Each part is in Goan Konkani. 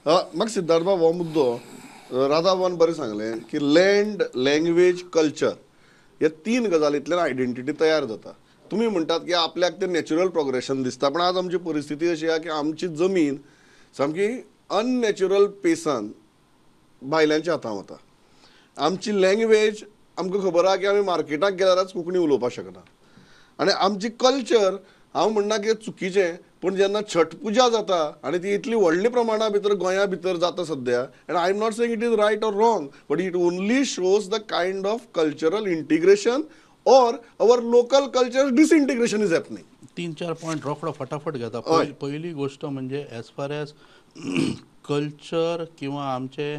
म्हाका सिद्धार्थ बाब हो मुद्दो राधाबाबान बरें सांगलें की लँड, लँग्वेज, कल्चर हे तीन गजालींतल्यान आयडेंटिटी तयार जाता. तुमी म्हणटात की आपल्याक तें नॅचरल प्रोग्रेशन दिसता, पण आज आमची परिस्थिती अशी आहा की आमची जमीन सामकी अननॅचरल पेसान भायल्यांच्या हातां वता. आमची लँग्वेज आमकां खबर आहा की आमी मार्केटाक गेल्यारच कोंकणी उलोवपाक शकना. आनी आमची कल्चर हांव म्हणना की चुकीचें, पूण जेन्ना छठ पुजा जाता आनी ती इतली व्हडली प्रमाणा भितर गोंया भितर जाता सद्या, and I am not saying it is right or wrong, but it only shows the kind of cultural integration or our local culture disintegration is happening. तीन चार पॉयंट रोखडो फटाफट घेता. पयली गोश्ट म्हणजे एज फार एज कल्चर किंवा आमचे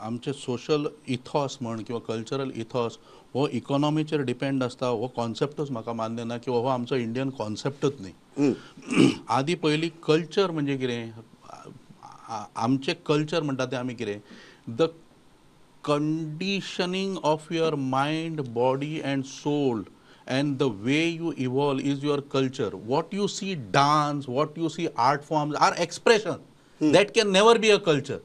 आमचे सोशल इथॉस म्हण किंवा कल्चरल इथॉस हो इकॉनॉमीचेर डिपेंड आसता हो कॉन्सेप्टूच म्हाका मान्य ना किंवा हो आमचो इंडियन कॉन्सेप्टूच न्ही. आदी पयली कल्चर म्हणजे कितें, आमचें कल्चर म्हणटा तें आमी कितें, the conditioning of your mind, body and soul and the way you evolve is your culture. What you see dance, what you see art forms are expression. That can never be a culture.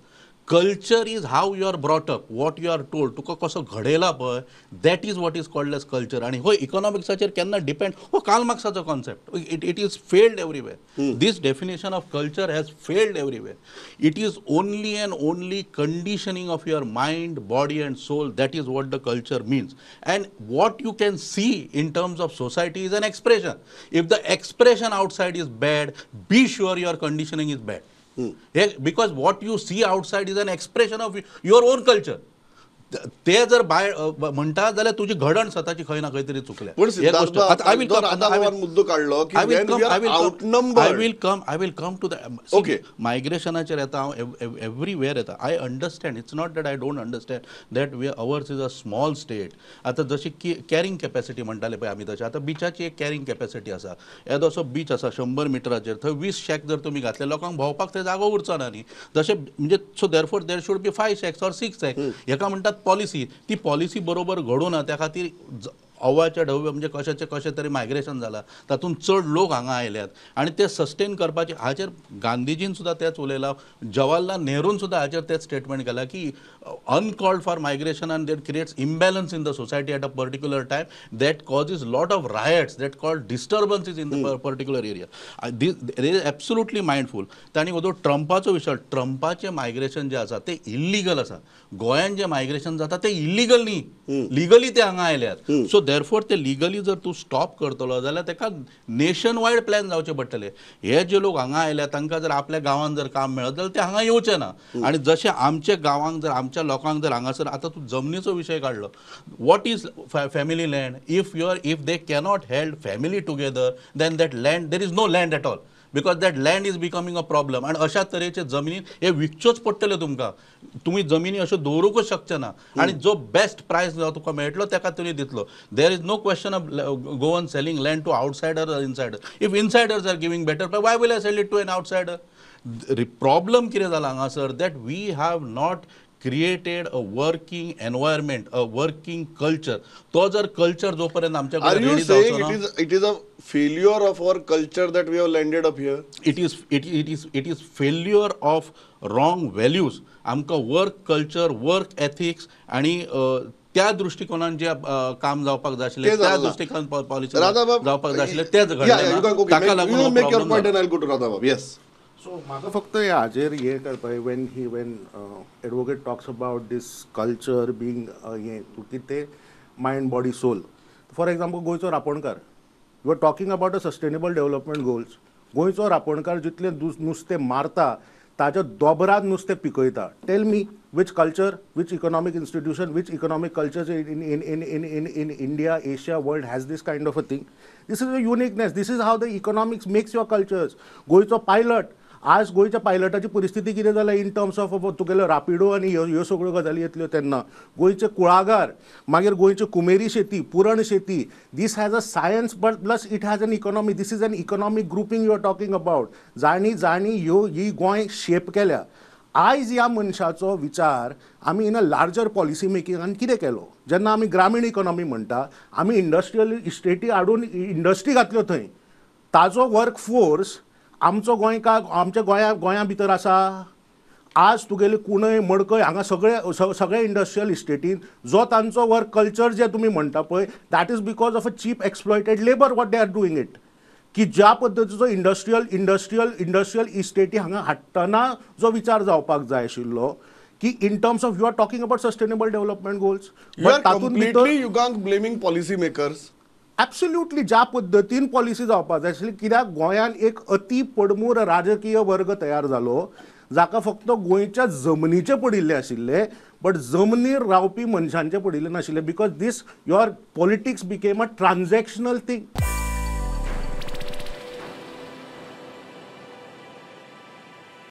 Culture is how you are brought up, what you are told. तुका कसो घडयला पळय, that is what is called as culture. आनी हो इकॉनॉमिक्साचेर केन्ना डिपेंड, हो Karl मार्क्साचो concept. It is failed everywhere. This definition of culture has failed everywhere. It is only and only conditioning of your mind, body and soul. That is what the culture means. And what you can see in terms of society is an expression. If the expression outside is bad, be sure your conditioning is bad. Because what you see outside is an expression of your own culture. ते जर भायर म्हणटा जाल्यार तुजी घडण स्वताची खंय ना खंय तरी चुकल्या. पूण मुद्दो काडलो की I will come to the मायग्रेशनाचेर येता हांव, एवरीवेर येता. I understand, it's not that I don't understand that we ours is a small state. आतां जशी कॅरिंग कॅपॅसिटी म्हणटाले पळय आमी, तशें आतां बिचाची एक कॅरिंग कॅपॅसिटी आसा. येदोसो बीच आसा 100 मिटराचेर, थंय 20 शॅक जर तुमी घातले लोकांक भोंवपाक थंय जागो उरचो ना न्ही. जशें म्हणजे so therefore there should be 5 shacks or 6 shacks. हेका म्हणटात पॉलिसी. ती पॉलिसी बरोबर घडूना त्या खातीर अव्वाच्या ढव्वे म्हणजे कशाचे कशें तरी मायग्रेशन जाला, तातूंत चड लोक हांगा आयल्यात आनी ते सस्टेन करपाचे. हाचेर गांधीजीन सुद्दां तेंच उलयलां, जवाहरलाल नेहरून सुद्दां हाचेर तेंच स्टेटमेंट केलां की uncalled for migration and that creates imbalance in the society at a particular time, that causes lot of riots, that called disturbances in the particular area. This is absolutely mindful. तांणी जो ट्रंपाचो विशय, ट्रंपाचें मायग्रेशन जें आसा तें इल्लिगल आसा. गोंयान जें मायग्रेशन जाता तें इल्लिगल न्ही, लिगली ते हांगा आयल्यात. सो देरफोर ते लिगली जर तूं स्टॉप करतलो जाल्यार ताका नेशन वायड प्लॅन जावचे पडटले. हे जे लोक हांगा आयल्या तांकां जर आपल्या गांवांत जर काम मेळत जाल्यार ते हांगा येवचे ना. आनी जशें आमच्या गांवांक जर आमच्या लोकांक जर हांगासर आतां तूं जमनीचो विशय काडलो, what is family land? If they cannot held family together then that land, there is no land at all, because that land is becoming a problem. आनी अशा तरेचे जमनी हे विकच्योच पडटल्यो तुमकां. तुमी जमिनी अश्यो दवरूंकच शकचे ना. आनी जो बेस्ट प्रायस तुका मेळटलो ताका तुमी दितलो. There is no question of Goan selling land to outsider or insider. If insiders are giving better, why will I sell it to an outsider? Problem कितें जाला हांगासर, that we have not created a working environment, a working culture. तो जर culture जोपर्यंत आमच्याकडे ready जावचो ना, it is a failure of our culture that we have landed up here. It is failure of wrong values. आमकां वर्क कल्चर, वर्क एथिक्स आनी त्या दृष्टिकोनान जे काम जावपाक जाय आशिल्लें, त्या दृष्टिकोनान पॉलिसी जावपाक जाय आशिल्लें तेच घडलें. ताका लागून येस. सो म्हाका फक्त हाजेर हें करपाक, when he when advocate talks about this culture being हें की तें mind body soul. For example गोंयचो रापणकार, you are talking about a sustainable development goals. गोंयचो रापणकार जितलें नुस्तें मारता ताच्या दोबरात नुस्तें पिकयता. Tell me which culture, which economic institution, which economic culture in in in in in in India, Asia, world has this kind of a thing. This is a uniqueness. This is how the economics makes your cultures. गोंयचो पायलट, आज गोंयच्या पायलटाची परिस्थिती कितें जाल्या इन टर्म्स ऑफ तुगेलो रापिडो आनी ह्यो सगळ्यो गजाली येतल्यो तेन्ना. गोंयचे कुळागर, मागीर गोंयची कुमेरी शेती, पुरण शेती, this has a science but plus it has an economy. This is an economic grouping you are talking about. जाणी जाणी ह्यो ही गोंय शेप केल्या. आयज ह्या मनशाचो विचार आमी इन अ लार्जर पॉलिसी मेकिंगान कितें केलो, जेन्ना आमी ग्रामीण इकॉनॉमी म्हणटा, आमी इंडस्ट्रियल इस्टेटी हाडून इंडस्ट्री घातल्यो थंय, ताजो वर्क फोर्स आमचो गोंयकार आमच्या गोंया गोंया भितर आसा. आज तुगेले कुणय मडकय हांगा सगळे सगळे इंडस्ट्रियल इस्टेटीन जो तांचो वर्क कल्चर जे तुमी म्हणटा पळय, that is because of a cheap exploited labour what they are doing it. की ज्या पद्दतीचो इंडस्ट्रियल इस्टेटी हांगा हाडटना जो विचार जावपाक जाय आशिल्लो की in terms of you are talking about sustainable development goals, you are completely Yugank blaming policy makers. Absolutely ज्या पद्दतीन पॉलिसी जावपाक जाय आशिल्ली. कित्याक गोंयान एक अति पडमूर राजकीय वर्ग तयार जालो जाका फक्त गोंयच्या जमनीचे पडिल्ले आशिल्ले, बट जमनीर रावपी मनशांचे पडिल्ले नाशिल्ले, because this your politics became a transactional thing.